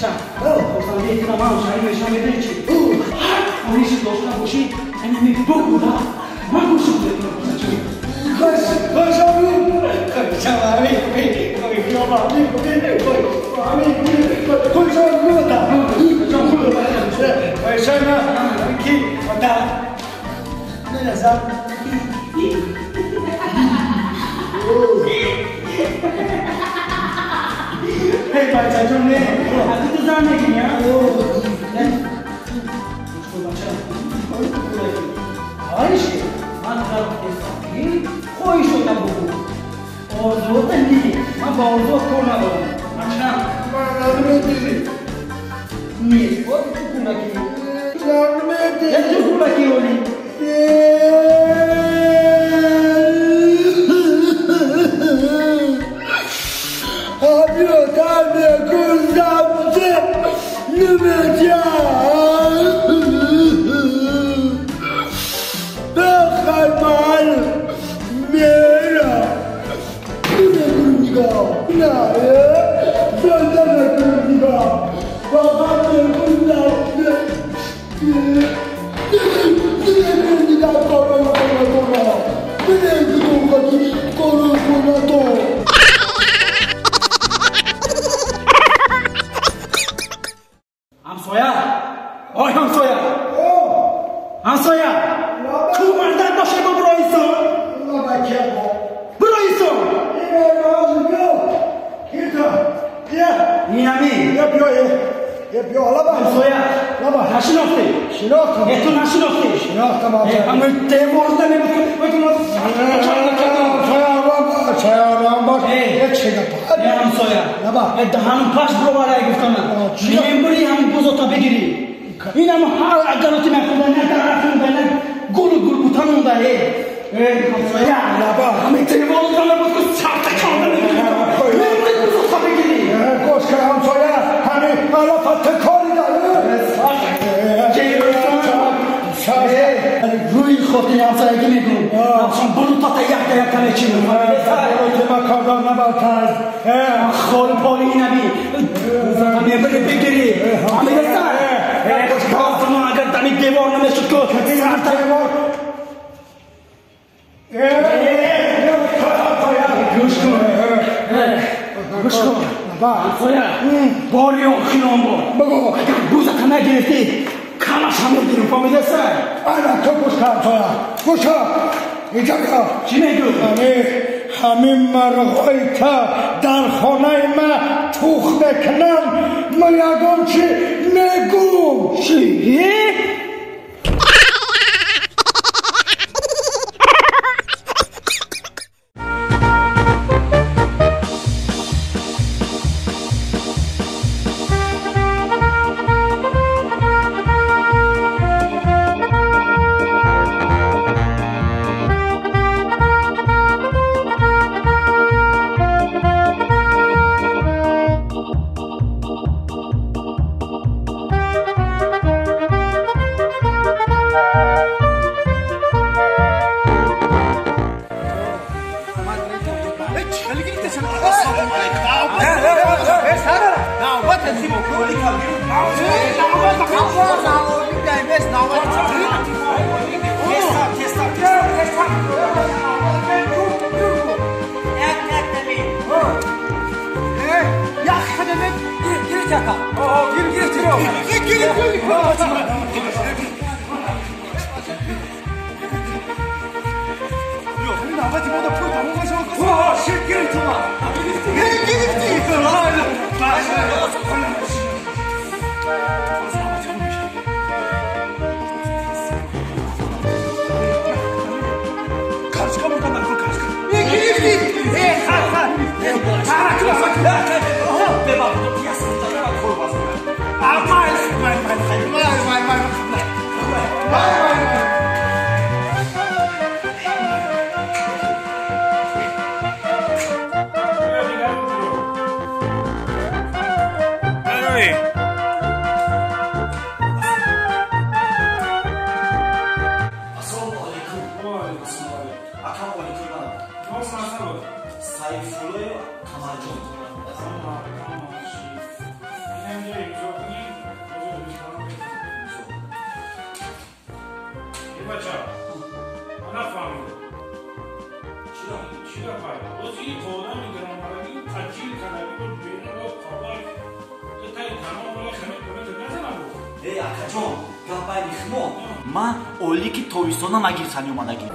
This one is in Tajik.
Бача, хурсандии тира ман шарик мешавам, медонӣ чӣ? Ҳар хоҳиши дошта бошӣ, инами бугӯ да, ман гӯшам мекунам, бачачон. Эй, бачаҷон, не, аз ту зан мегирӣ, а? Гӯш кун, бача. Аввалиши, ман тура гуфтестам, ки хоҳишота бугӯ. Орзуота не, ман ба орзуот кор надорам. Бача. Не, вот ту кӯдаки. Ту кӯдаки олӣ. Ҳамсоя, ой ҳамсоя, ҳамсоя, ку мардак боше, бо бироисон, бироисон. Инами ҳамсоя, нашинохтӣ? Ту нашинохтӣ? Ҳамин деворда мебуд. Ҳамсоя, даҳану паш бироварай гуфтана, мембури ҳамин бузота бигирӣ. Инам ҳар агароти мехӯрда, на дарахт монда, на гулу гулбута монда. Ҳамсоя, ҳамин деворда мебуд, ку сарта карда мембури бузота бигирӣ. Гӯш кун, ҳамсоя, ҳамин алафата кори дорӣ. Рӯи хотири ҳамсоягӣ мегӯм, бурутата якта якта мечинам. Холи поли инаби мебари бигирӣ. Ҳамидаста агар дами девор намешуд, ку сарта. Гӯш кун, гӯш кун, ҳамсоя, бори охирон бор агар бузата нагирифтӣ, калаша мегирим, фаҳмидаста? Ана ту гӯш кун, ҳамсоя, гӯш кун, инҷа биё. Чӣ мегӯ? Ҳамин марғҳои та дар хонаи ма тух мекунанд, ма ягон чӣ мегӯм. Чӣ? Бача, ман нафаҳмидам. Чӣ гапай? Боз ин одами грамараги таҷил кардаги буд, берун ро қабар таи тамом рои хамид кунад назанам буд. Эй, акаҷон, гап байни химо. Ман олики тобистона нагирсани омадагӣ.